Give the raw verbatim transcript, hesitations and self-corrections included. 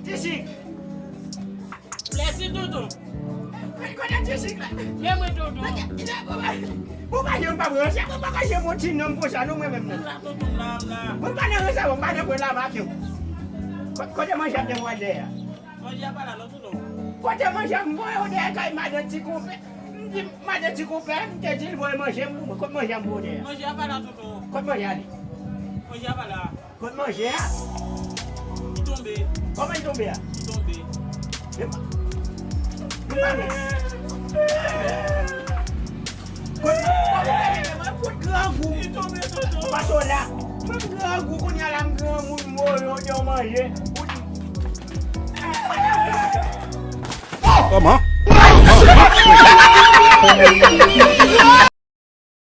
Ti Chik. Mèsi, tonton. Kote Ti Chik la? Men mwen, tonton. Ou pa janm pa mwen, se mwen pa ka janm yon ti nonm konsa, non, mwen menm, non. M la, tonton, m la, m la. Mwen pa nan ransa, mwen pa nan pwen la, make w. Ko-, kote manje ap gen mwen dèyè a? Manje a pa la, non, tonton. Kote manje a? M voye w dèyè kay madan Ti Konpè. M di madan Ti Konpè, m te di l voye manje m pou mwen. Kote manje a m voye w dèyè a? Manje a pa la, tonton. Kote manje a ale? Manje a pa la. Kot manje a? Li tonbe. Kòman li tonbe a? Li tonbe. Li pa, li pa menm. Kot, kot grangou. Li tonbe, tonton. Paske w la. Mwen grangou, kounye a la m granmoun, m voye w de w manje. Kòman?